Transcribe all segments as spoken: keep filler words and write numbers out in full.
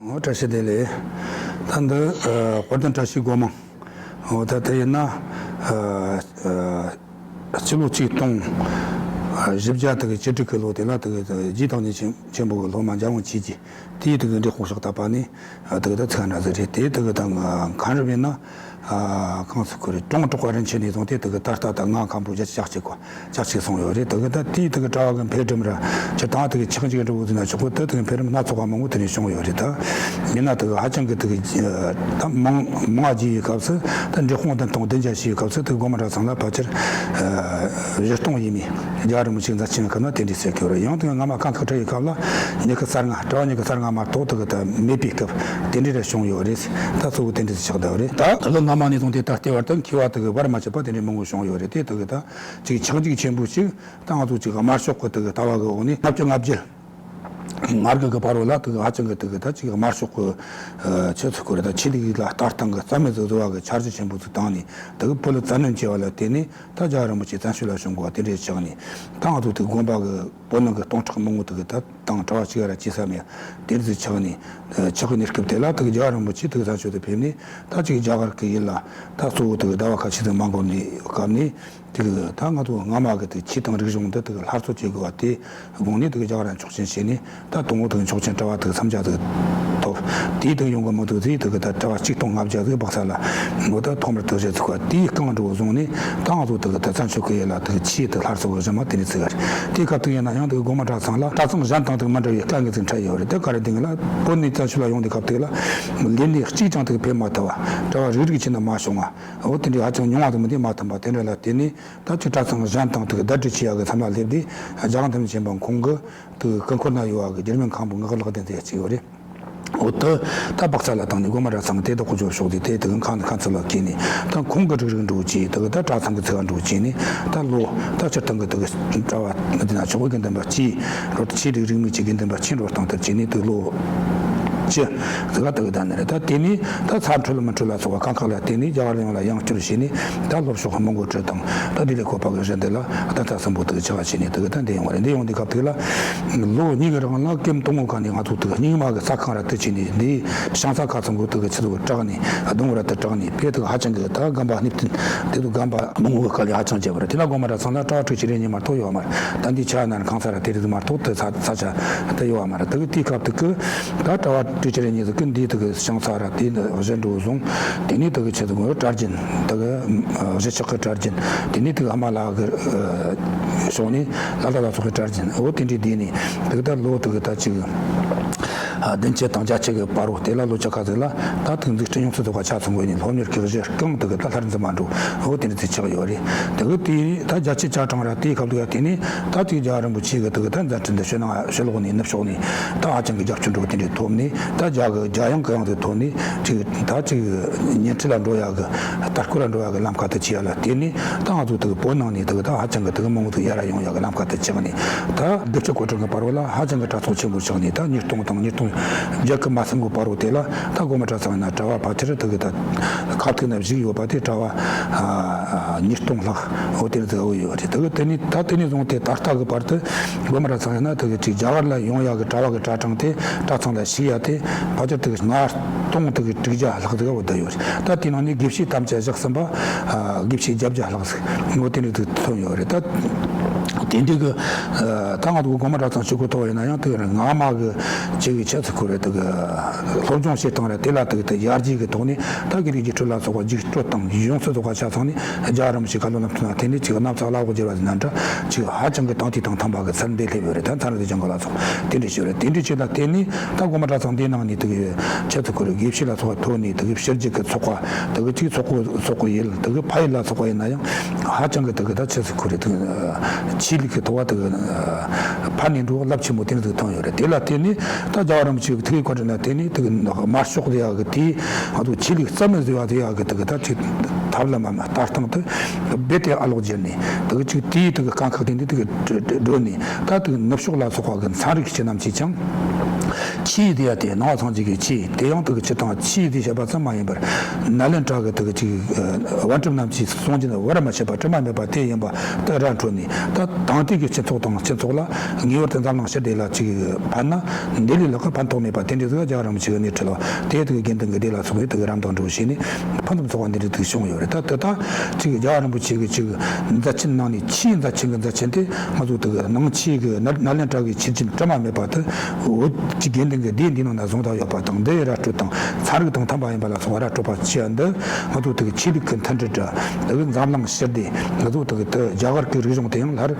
ཨོ། བཀྲ་ཤིས་བདེ་ལེགས། ད་འདི་ཨ་དཔལ་ལྡན་བཀྲ་ཤིས་སྒོ་མང་། ཨོ། ད་དེ་ཡིན་ན་ཨ་ཨ་སྤྱི་ལོ་ཆིག་སྟོང་ཨ་བཞི་བརྒྱ་དེ་གི་བཅུ་དྲུག་གི་ལོ་དེ་ལ་དེ་གི་རྗེ་བློ་བཟང་ཆེན་པོ་གི་སློབ་མ་འཇམ་དབྱངས་ཆོས་རྗེ་དེས་དེ་གི་འབྲི་གུང་ཕྱག་བཏབ་པ་ནི་ཨ་དེ་གི་ད་ཚིག་འདྲ་ཟིག་རེད། དེ་དེ་གི་ད་མཁན་རབས་ཡིན་ན། ཨ་གང་ཟེར་དགོས་རེད། ཀྲོང་གྲགས་པ་རིན་ཆེན་ནས་བཟུང་སྟེ་དེ་གི་ད་ལྟ་ད་སྔ་མཁན་པོ་བརྒྱད་ཅུ་གྱ་གཅིག་གོ་གྱ་གཅིག་སོང་ཡོད་རེད། དེ་གི་ད་དེའི་དེ་གི་གྲྭ་བ་གི་འཕེལ་རིམ་ར་སྤྱིར་བཏང་དེ་གི་ཆག་འཇིག་འགྲོ་བོ་ཟེར་ན་ཆོག་གི། དེ་དེ་གི་འཕེལ་རིམ་སྣ་ཚོགས་པ་མང་པོ་དེ་ནས་བྱུང་ཡོད་རེད། ད་ཡིན་ན་དེ་གི་ཧ་ཅང་གི་དེ་གི་ད་མང་མང་བ་བརྒྱུད་པའི་སྐབས་སུ། ད་འབྲི་གུང་བདུན་སྟོང་བདུན་བརྒྱ་བྱས་པའི་སྐབས་སུ་དེ་གི་སྒོ་མང་གྲྭ་ཚང་ལ་ཕལ་ཆེར་ཨ་བཞི་སྟོང་ཡས་མས། རྒྱལ་བ་རིན་པོ་ཆེ་མཛད་ཆེན་སྐབས་ན་དེ་འདྲ་ཟེར་གི་རེད། ཡང་དེ་གི་སྔ་མ་དཀའ་ཁག་འཕྲད་པའི་སྐབས་ལ་ཉི་ཤུ་རྩ་ལྔ། གྲྭ་བ་ཉི་ཤུ་རྩ་ལྔ་མ་གཏོགས་དེ་གི་ད་མེད་པའི་སྐབས་དེ་འདྲ་ར་བྱུང་ཡོད་རེད། ད་གཙོ་བོ་དེ་འདྲ་ཟིག་ཆགས་བསྡད་པ་རེད། ད་ལོ་སྔ་མ་ནས་བཟུང་སྟེ་ད་ལྟེ་བར་དུ་མཁས་པ་དེ་གི་བར་མ་ཆད་པ་དེ་འདྲ་མང་པོ་བྱུང་ཡོད་རེད། དེ་དེ་གི་ད་ཅིག་ཆག་འཇིག་ཆེན་པོ་ཅིག་ད་ང་ཚོ་ཅིག་དམར་ཤོག་གི་དེ་གི་ལྟ་བ་གི་འོག་ནས་ལྔ་བཅུ་ང་བརྒྱད་ང་དགུ་གི་བར་བ་ལ་དེ་གི་ཧ་ཅང་གི་དེ་གི་ད་ཅིག་དམར་ཤོག་གི་ཨ་ཆོས་ཚོགས་ཁོ་རེ་ད་ཆོས་ལུགས་ལ་ལྟ་སྟངས་གི་རྩ་མེད་བཟོ་བཟོ་བ་གི་འཆར་གཞི་ཆེན་པོ་ཚོ་བཏང་ནས་དེ་གི་བོད་ལ་བཙན་གནོན་བྱས་པ་ལ་བརྟེན་ནས། ད་རྒྱལ་བ་རིན་པོ་ཆེ་བཙན་བྱོལ་ལ་བྱོན་དགོས་པ་དེ་འདྲ་ཆགས་ནས། ད་ང་ཚོ་དེ་དགོན་པ་གི་བོད་ནང་གི་སྟོང་ཕྲག་མང་པོ་དེ་གི་ད་དང་གྲྭ་བ་གཅིག་ར་བྱེད་ས་མེད་དེ་འདྲ་ཆགས་ནས། ཆགས་ཀྱི་གནས་སྐབས་དེ་ལ་དེ་གི་རྒྱལ་བ་རིན་པོ་ཆེ་དེ་གི་བཙན་བྱོལ་དུ་ཕེབས་ནས། ད་ཅིག་རྒྱ་གར་གི་ཡུལ་ལ་ད་གཙོ་བོ་དེ་གི་ཟླ་བ་ཁ་ཤས་དེ་མ་འགོར་ནས་སྐབས་ནས། དེ་གི་ད་ང་ཚོ་སྔ་མ་གི་དེ་ཆོས་དང་རིག་གཞུང་འདི་དེ་གི་སླར་གསོ་བྱེད་དགོས་པ་དེ་དགོངས་ནས། དེ་གི་རྒྱ་གར་ལ་ཆོག་མཆན་བྱས་ནས། ད་དང་པོ་དེ་གི་ཆོག་མཆན་གྲྭ་བ་དེ་གི་མཚམས་སྦྱར་དེ་ཐོབ། དེའི་དེ་གི་ཡོང་གི་མི་འདུག་ཟེར། དེ་གི་ད་གྲྭ་བ་ཆིག་སྟོང་ལྔ་བརྒྱ་ཟིག་དཔག་ས་ལ་འོ་ད་ཐོག་མར་དེ་གི་བཞེས་ཚུགས་པ་དེའི་རྐང་འགྲོ་བཟུང་ནས། ད་ང་ཚོ་དེ་གི་ད་བཙན་བྱོལ་གི་ཡུལ་ལ་དེ་གི་ཆོས་དེ་སླར་གསོ་གི་རྗེས་མ་དེ་ནས་བརྩི་གི་རེད། དེའི་སྐབས་དེ་ཡིན་ན་ཡང་དེ་གི་དགོན་པ་གྲྭ་ཚང་ལ་གྲྭ་ཚང་གཞན་དང་དེ་གི་མི་འདྲ་བའི་དཀའ་ངལ་ཟིག་འཕྲད་ཡོད་རེད། དེ་ག་རེ་དེ་གི་ལ་བོད་ནས་བཙན་བྱོལ་ལ་ཡོང་དུས་སྐབས་དེ་ལ་ལས་སྣེ་གཅིག་ཀྱང་དེ་གི་ཕེབས་མ་ཐུབ་པ། གྲྭ་བ་རིགས་རིགས་ཆེ་ན་མ་བྱུང་བ། འོ་དེ་འདྲའི་ཧ་ཅང་ཉུང་བ་དེ་མི་འདི་མ་ཐུབ་པ་དེ་འདྲ་ལ་བརྟེན་ནས། ད་ཅིག་གྲྭ་ཚང་གཞན་དང་དེ་གི་བརྡ་སྤྲོད་བྱེད་ཡག་གི་མཚམས་ལ་སླེབས་དུས། རྒྱལ་དབང་ཐམས་ཅད་མཁྱེན་པ་ཁོང་གི་དེ་གི་སྐུ་འཁོར་ན་ཡོད་པ་གི་རྒྱུད་སྨད་མཁན་པོ་ངག་ལག་ལྡན་ཟེར་ཡ་གཅིག་ཡོད་རེད། འོ་དེ་ད་དཔག་ས་ལ་བཏང་ནས་དགོན་པ་གྲྭ་ཚང་གི་དེ་ད་ཁོ་ཚོ་ཕྱོགས་དེ་དེ་དེ་གི་མཁན་མཁན་ཚུལ་ལ་སྐྱེས་ནས། ད་ཁོང་གི་རིགས་རིགས་འགྲོ་བྱས། དེ་གི་ད་གྲྭ་ཚང་གི་ཚིག་འགྲོ་བྱས་ནས། ད་ལོ་ད་སྤྱིར་བཏང་གི་དེ་གི་གྲྭ་བ་མི་དེ་ན་ཆོག་གི་དགེ་འདུན་པ་ཆེ་འགྲོ། ཆོས་རིག་རིག་གནས་ཀྱི་དགེ་འདུན་པ་ཆེ་འགྲོ་སྟངས་དེ་བྱས་ནས། དེ་ལོ་བཅུ་ཟིག་ག་དེ་གི་ད་ནི་རེད། ད་དེ་ནས་ད་ཚ་འཕྲོད་མི་འཕྲོད་ལ་སོགས་པ་དཀའ་ཁག་ལ་བརྟེན་ནས། རྒྱ་གར་ལ་ཡང་ལ་ཡང་བསྐྱར་བྱས་ནས། ད་ལོ་ཕྱོགས་མང་པོ་ཁྲིད་དང་། ད་དེ་ལས་བཀོད་པ་གི་གཞི་འདི་ལ་གདན་ས་གསུམ་པོ་དེ་གི་ཆེ་བ་བྱས་ནས་དེ་གི་ད་འདི་ཡོང་བ་རེད། འདི་ཡོང་དུས་སྐབས་དེ་ལ་ལོ་གཉིས་ཀྱི་རིང་ལ་ཀེམ་དང་པོ་ག་ནས་ང་ཚོ་དེ་གི་རྙིང་མ་གི་ས་ཁང་ར་དེ་བྱས་ནས། འདི་བྱང་ས་ཁ་ཚང་གི་དེ་གི་ཆེ་ཚོ་གི་དྲག་ནས་སྡོང་བོ་ར་དེ་དྲག་ནས་ཕེ་དེ་གི་ཧ་ཅང་གི་ད་དགོན་པ་གནས་བརྟན་དེ་དུ་དགོན་པ་མང་པོ་གི་དཀའ་ལས་ཧ་ཅང་བརྒྱབ་པ་རེད། དེ་ལ་དགོན་པ་གྲྭ་ཚང་ལ་གྲྭ་བ་དྲུག་ཅུ་རེ་གཉིས་མ་གཏོགས་ཡོད་མ་རེད། ད་འདི་ཆ་ན་ཁང་ས་ར་དེ་རིགས་མ་གཏོགས་དེ་ས་ས་ཆ་དེ་ཡོད་མ་རེད། དེ་གི་དེའི་སྐབས་དེ་གི་ད་གྲྭ་བ་དྲུག་ཅུ་རེ་གཉིས་ཟིག་གི་འདི་དེ་གི་བྱང་ས་ར་དེ་གཞན་འགྲོ་བཟུང་། དེ་ནས་དེ་གི་ཆེ་ཚོ་གི་གྲྭ་རྒྱུན་དེ་གི་གཞི་ཆགས་གི་གྲྭ་རྒྱུན། དེ་ནས་དེ་གི་ཨ་མ་ལགས་གི་ཕྱོགས་ནས་ལ་ལ་ལ་སོགས་གི་གྲྭ་རྒྱུན། འོ་དེ་འདྲའི་དེ་ནས་དེ་གི་ད་ལོ་དེ་གི་ད་ཅིག་བདུན་ཅུ་དང་བརྒྱད་ཅུ་གི་བར་བོ་དེ་ལ་ལོ་ཅི་ག་ཟིག་ལ་ད་དེ་འཛུགས་སྐྲུན་ཡོངས་སུ་རྫོགས་པ་ཆ་ཚང་དགོས་ནས། སློབ་གཉེར་གྱི་གཞི་རྐང་དེ་གི་ད་ལྷར་འཛིན་མ་འགྲོ། འོ་དེ་འདྲ་ཚེ་ཆགས་ཡོད་རེད། དེ་གི་དེ་ད་བརྒྱད་ཅུ་གྱ་གྲངས་ར་དེའི་སྐབས་དེ་ག་དེ་ནས་ད་ཅིག་རྒྱལ་བ་རིན་པོ་ཆེ་གི་དེ་གི་ད་མཛད་འཕྲིན་འདི་ཕྱི་ནང་ཕྱི་ལོགས་ནས་ནུབ་ཕྱོགས་ནས་ད་ཧ་ཅང་གི་རྒྱབ་སྐྱོར་འགྲོ་དེ་འདྲའི་ཐོབ་ནས། ད་རྒྱ་གི་རྒྱ་ཡང་གི་ཡང་དུ་ཐོབ་ནས། ཅིག་ད་ཅིག་ཉེ་འཁྲིས་ལ་འགྲོ་ཡག་གི་ལྟ་སྐོར་ལ་འགྲོ་ཡག་གི་ལམ་ཁ་དེ་ཆགས་ཡ་ལ་བརྟེན་ནས། ད་ང་ཚོ་དེ་གི་བོད་ནང་ནས་དེ་གི་ད་ཧ་ཅང་གི་དེ་གི་མང་པོ་དེ་ཡར་ར་ཡོང་ཡག་གི་ལམ་ཁ་དེ་ཆགས་ནས། ད་སྡེ་སྲིད་སྐུ་ཕྲེང་གི་བར་བ་ལ་ཧ་ཅང་གི་གྲྭ་ཚོགས་ཆེན་པོ་ཆགས་ནས། ད་ཉིས་སྟོང་དང་ཉིས་སྟོང་བརྒྱད་གི་མ་ཟིན་གི་བར་བོ་དེ་ལ་ད་དགོན་པ་གྲྭ་ཚང་ཡིན་ན་གྲྭ་བ་ཕལ་ཆེར་དེ་གི་ད་ཁ་ཐུག་ན་བཞུགས་ཡོད་པ་དེ་གྲྭ་བ་ཨ་ཉིས་སྟོང་ལྷག་འོ་དེ་འདྲ་ཟིག་འོ་ཡོད་རེད། དེ་གི་དེ་ནས་ད་དེ་ནས་བཟུང་སྟེ་ད་ལྟ་གི་བར་དུ་དགོན་པ་གྲྭ་ཚང་ཡིན་ན་དེ་གི་ཅིག་རྒྱ་གར་ལ་ཡོང་ཡག་གི་གྲྭ་བ་གི་གྲྭ་གྲངས་དེ་གྲྭ་ཚང་ལ་ཞུགས་ཡ་དེ་ཕལ་ཆེར་དེ་གི་ལྔ་སྟོང་དེ་གི་དྲུག་བརྒྱ་ལྷག་ཟིག་འོ་བསྡད་ཡོད་རེད། ད་དེ་ནང་ནས་དགེ་བཤེས་ཐམས་ཅད་བཞག་ཟིན་པ་ཨ་དགེ་བཤེས་བརྒྱད་བརྒྱ་ལྷག་ཟིག་འོ་དེ་འདྲ་ཟིག་ཐོན་ཡོད་རེད། ད་དེ་འདྲ་གི་ཨ་ད་ང་ཚོ་དགོན་པ་གྲྭ་ཚང་གཅིག་པོ་ཐོག་ཡིན་ན་ཡང་དེ་གི་སྔ་མ་གི་ཅིག་གི་ཆེ་ཚུལ་ཁོ་རེ་དེ་གི་སློབ་སྦྱོང་བྱེད་སྟངས་རེད། དེ་ལ་དེ་གི་དེ་ཡར་རྒྱས་གི་ཐོག་ནས་ད་དགེ་ལུགས་རྒྱུགས་སྤྲོད་ལ་སོགས་པ་རྒྱུགས་སྤྲོད་དང་ཡོངས་སུ་རྫོགས་པ་ཆ་ཚང་ནས་རྒྱལ་བ་རིན་པོ་ཆེ་བཀའ་སློབ་ལམ་སྟོན་ལ་བརྟེན་ནས་ཅིག་གནམ་ས་བླ་འོག་བསྒྱུར་བ་ཟེར་ན་འདྲ། ཅིག་ཧ་ཅང་གི་དང་ཐོག་དང་མཐུན་པ་གི་ཚད་འདི་སླེབས་ཡོད་རེད། ད་མཚན་རིག་དེ་ལྗང་གུ་ལ་སོགས་དེ་འདྲ་ཞིག་རེད། དེ་འདྲ་ཅིག་ལ་བརྟེན་ནས་ད་དགོན་པ་གྲྭ་ཚང་འདིའི་ནང་ནས་དེ་གི་ཆེ་ཚུལ་ཁོ་རེ་དགེ་བཤེས་ལ་སོགས་པ་ཐོན་ནས། དེ་གི་ཕྱི་རྒྱལ་གི་ཚོགས་པ་དེ་གི་ཅིག་ཚོགས་པ་སོགས་པ་ཡིན། དེ་གི་ཕ་ཡུལ་ལ་སོགས་པ་ཡིན་ན་ཡང་ཧ་ཅང་གི་དེ་གི་ད་ཆེ་ཚུལ་ཁོ་རེ་དེ་གི་ཆོས་ལུགས་ཀྱི་ཐོག་བ་དེ་གི་ཕར་ནས་འགྲོ་རླབས་ཆེན་པོ་དེ་འདྲ་ཐོན་ཡོད་རེད། དེ་ལ་བརྟེན་ནས་ད་རྒྱལ་བ་རིན་པོ་ཆེ་གི་ཐུགས་ཀྱི་བཀའ་དྲིན་ལ་བརྟེན་ནས་དེ་གི་དམར་ཤོག་དེ་ཡག་གི་དེ་ང་ཚོ་ཆོས་ལུགས་རྩ་མེད་བཟོ་བ་དེ་ཡག་གི་དེ་གི་ད་ཅིག་ཐབས་ལམ་མ་ལྟ་སྟངས་དེ་རྦད་དེ་ཨ་ལོག་བརྒྱབ་ནས། དེ་གི་ཅིག་དེའི་དེ་གི་དཀའ་ཁག་དེ་འདི་དེ་གི་སྒྲོལ་ནས། ད་དེ་གི་ནུབ་ཕྱོགས་ལ་སོགས་པ་གི་མཚན་རིག་ཅན་རྣམས་ཀྱིས་ཀྱང་ ཆོས་དེ་ཡང་དེ་ནང་ཚང་གཅིག་གི་ཆོས་དེ་ཡང་དེ་གི་སྤྱིར་བཏང་ཆོས་དེ་བཤད་པ་ཙམ་མ་ཡིན་པར་ནཱ་ལེནྡྲ་གི་དེ་གི་ཅིག་པཎ་གྲུབ་རྣམས་ཀྱིས་གསུངས་རྒྱུ་ནི་བར་མ་ཆད་པ་དྲི་མ་མེད་པ་དེ་ཡིན་པ་དེ་ར་འཕྲོད་ནས། ད་དེང་དུས་ཀྱི་སྤྱི་ཚོགས་དང་སྤྱི་ཚོགས་ལ་ངེས་པར་དུ་འཛམ་གླིང་ཞི་བདེ་ལ་ཅིག་ཕན་ན་འདི་ལས་ལྷག་གི་ཕན་ཐོགས་མེད་པ་དེ་འདྲ་ཟིག་རྒྱལ་བ་རིན་པོ་ཆེ་གི་སྣེ་ཁྲིད་ལ་དེ་དེ་གི་དགེ་འདུན་གྱི་སྡེ་ལ་སོགས་པའི་དེ་གི་རམ་དང་འགྲོ་བྱས་ནས་ཕུན་སུམ་ཚོགས་པ་འདི་འདྲ་དེ་བྱུང་ཡོད་རེད། ད་དེ་ད་ཅིག་རྒྱལ་བ་རིན་པོ་ཆེ་གི་ཅིག་མཛད་ཆེན་ནང་ནས་ཆེས་མཛད་ཆེན་གྱི་མཛད་ཆེན་དེ་ང་ཚོ་དེ་གི་ནང་ཆོས་ཀྱི་ནཱ་ནཱ་ལེནྡྲ་གི་ཆོས་རྒྱུན་དྲི་མ་མེད་པ་དེ། འོ། ཅིག་དགེ་འདུན་གྱི་སྡེ་འདིའི་ནང་ན་བཟུང་ཐག་ཡོད་པ་དང་། འདི་ཡི་ར་སྤྲོད་དང་ཚན་རིག་དང་མཐུན་པ་ཡིན་པ་ལ་སོགས་པ་ར་སྤྲོད་པ་བཅས་འདི་ང་ཚོ་དེ་གི་ཆོས་ལུགས་ཀྱི་མཐུན་སྒྲིལ་འདྲ། དེ་གི་འཛམ་གླིང་ཞི་བདེ། ང་ཚོ་དེ་གི་དེ་རྒྱ་གར་གྱི་རིག་གཞུང་དེ་ཡང་སླར་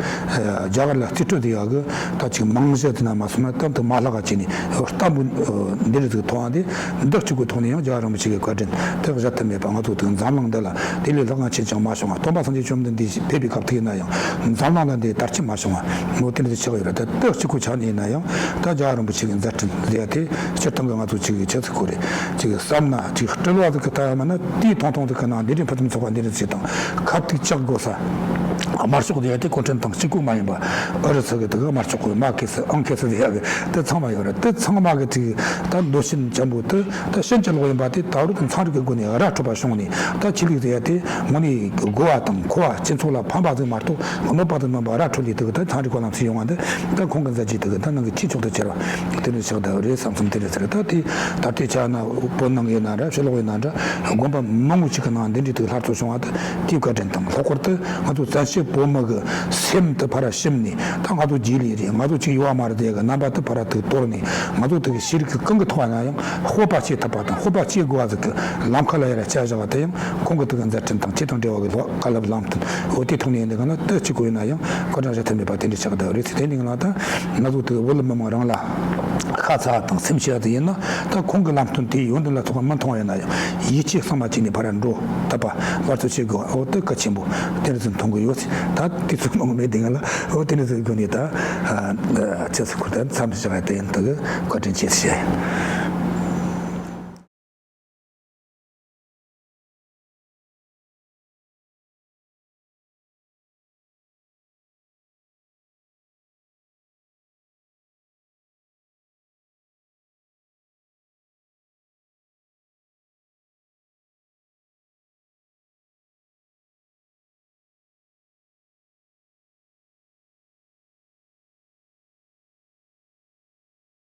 རྒྱ་གར་ལ་རྩིས་སྤྲོད་དེ་ཡག་གི་ད་ཅིག་རྨང་གཞི་དེ་ན་མ་སོང་ན་དམ་དུ་མ་ལྷག་ག་བྱས་ནས་ལྟ་བུ་འདི་རིགས་ཚོའི་ཐོག་འདི་འདི་གཅིག་པུའི་ཐོག་ནས་ཡང་རྒྱལ་བ་རིན་པོ་ཆེ་གི་བཀའ་དྲིན་དེ་གཞལ་དུ་མེད་པ། ང་ཚོ་དེ་གི་འཛམ་གླིང་འདི་ལ་དེ་ལས་ལྷག་ང་ཆེན་ཅང་མ་བྱུང་བ། སྟོན་པ་སངས་རྒྱས་བཅོམ་ལྡན་འདས་ཕེབས་པའི་སྐབས་དེ་ཡིན་ན་ཡང་འཛམ་གླིང་ལ་འདི་དར་ཁྱབ་མ་བྱུང་བ། ངོ་དེ་འདྲ་ཆགས་ཡོད་རེད། ད་དེ་གཅིག་པུ་ཆ་ནས་ཡིན་ན་ཡང་ད་རྒྱལ་བ་རིན་པོ་ཆེ་གི་མཛད་འཕྲིན་ཟེར་ཡ་དེ་སྤྱིར་བཏང་གི་ང་ཚོ་ཅིག་གི་ཆེ་ཚིག་གོ་རེད། ཅིག་བསམ་ན་ཅིག་སྤྲུལ་བ་ཟིག་གི་ལྟ་ཡ་མིན་ན་དེའི་ཐུང་ཐུང་ཟིག་གི་ནང་འདི་འདྲའི་ཕུན་སུམ་ཚོགས་པ་འདི་འདྲ་ཟིག་དང་ཁ་ཐུག་ལྕགས་དགོས་ས། དམར་ཤོག་ཟེར་ཡ་དེ་གུང་ཁྲན་ཏང་གཅིག་པུ་མ་ཡིན་པ། ཨུ་རུ་སུ་གི་དེ་གི་དམར་ཤོག་གི་མར་ཁེ་སི་ཨང་ཁེ་སི་ཟེར་ཡ་གི་དེ་ཚང་མ་ཡོད་རེད། དེ་ཚང་མ་གི་ཅིག་ད་འདོད་ཞེན་ཅན་པོ་དེ་ད་ཕྱིན་ཅི་ལོག་ཡིན་པ་དེ་ད་རུང་དེ་ཚན་རིག་གི་སྒོ་ནས་ར་འཕྲོད་པ་བྱུང་ནས། ད་ཆོས་ལུགས་ཟེར་ཡ་དེ་དངོས་གནས་དགོས་པ་དང་མཁོ་བ་སྤྱི་ཚོགས་ལ་ཕན་པ་ཟིག་མ་གཏོགས་གནོད་པ་ཟིག་མིན་པ་ར་འཕྲོད་ལས་དེ་གི་ད་ཚན་རིག་གི་ལམ་སྲོལ་ཡོང་བ་འདི་ད་ཁོང་གི་མཛད་རྗེས་དེ་གི་ད་ནང་གི་ཆེས་མཆོག་ཏུ་གྱུར་བ་དེ་འདྲ་ཆགས་བསྡད་པ་རེད་བསམ་བསམ་དེ་འདྲ་ཟེར། ད་དེ་ད་ལྟའི་ཆ་ན་བོད་ནང་ཡིན་ན་འདྲ། ཕྱི་ལོགས་ཡིན་ན་འདྲ། དགོན་པ་མང་བོ་ཞིག་གི་ནང་འདི་འདྲའི་དེ་གི་སླར་གསོ་བྱུང་བ་དེ་དེའི་བཀའ་དྲིན་དང་། ལྷག་པར་དུ་ང་ཚོ་བཙན་བྱོལ་བོད་མི་གི་སེམས་དེ་ཕར་ཞིམ་ནས། ད་ང་ཚོ་རྗེས་ལུས་རེད། ང་ཚོ་ཅིག་ཡོད་པ་མ་རེད་དེ་གི་རྣམ་པ་དེ་ཕར་དེ་གི་དོར་ནས། ང་ཚོ་དེ་གི་ཤེས་རིག་གི་གང་གི་ཐོག་ན་ཡང་སྤོབས་པ་སྐྱེ་ཐུབ་པ་དང་། སྤོབས་པ་སྐྱེ་དགོས་པ་ཟིག་གི་ལམ་ཁ་ལ་ཡར་བཅར་བཞག་པ་དེ་ཡང་ཁོང་གི་དེ་གི་མཛད་འཕྲིན་དང་ཆོས་དང་འབྲེལ་བ་གི་བཀའ་སློབ་ལམ་སྟོན། འོ་དེ་ཐོག་ནས་ཡིན་དེ་ག་ན་དེ་གཅིག་པོ་ཡིན་ན་ཡང་བཀའ་དྲིན་གཞལ་ཐབས་མེད་པ་དེ་འདྲ་ཆགས་བསྡད་པ་རེད་ཟེར། དེ་ནས་ང་ལ་ད་ང་ཚོ་དེ་གི་བོད་མི་མང་རང་ལ་ཁ་ཚ་དང་སེམས་ཤི་བ་དེ་ཡིན་ན། ད་ཁོང་གི་ལམ་སྟོན་དེ་ཡོན་ཏན་ལ་ཐོགས་པ་མི་མཐོང་བ་ཡིན་ན་ཡང་ཡིད་ཆེས་གཙང་མ་བྱས་ནས་ཕར་འགྲོ་ཐུབ་པ་བར་དུ་བྱེད་དགོས། འོ་དེ་གལ་ཆེན་པོ་དེ་འདྲ་ཟིག་མཐོང་གི་ཡོད་ཟེར། ད་དེ་ཚོ་མང་མེད་དེ་ང་ལ་འོ་དེ་འདྲ་ཟིག་དགོས་ནས། ད་ཨ་ཨ་ཅི་ཟེར་དགོས། ད་མཚམས་བཞག་ཡ་དེ་ཡིན། དེ་གི་བཀའ་དྲིན་ཆེ་ཟེར་ཡ་ཡིན།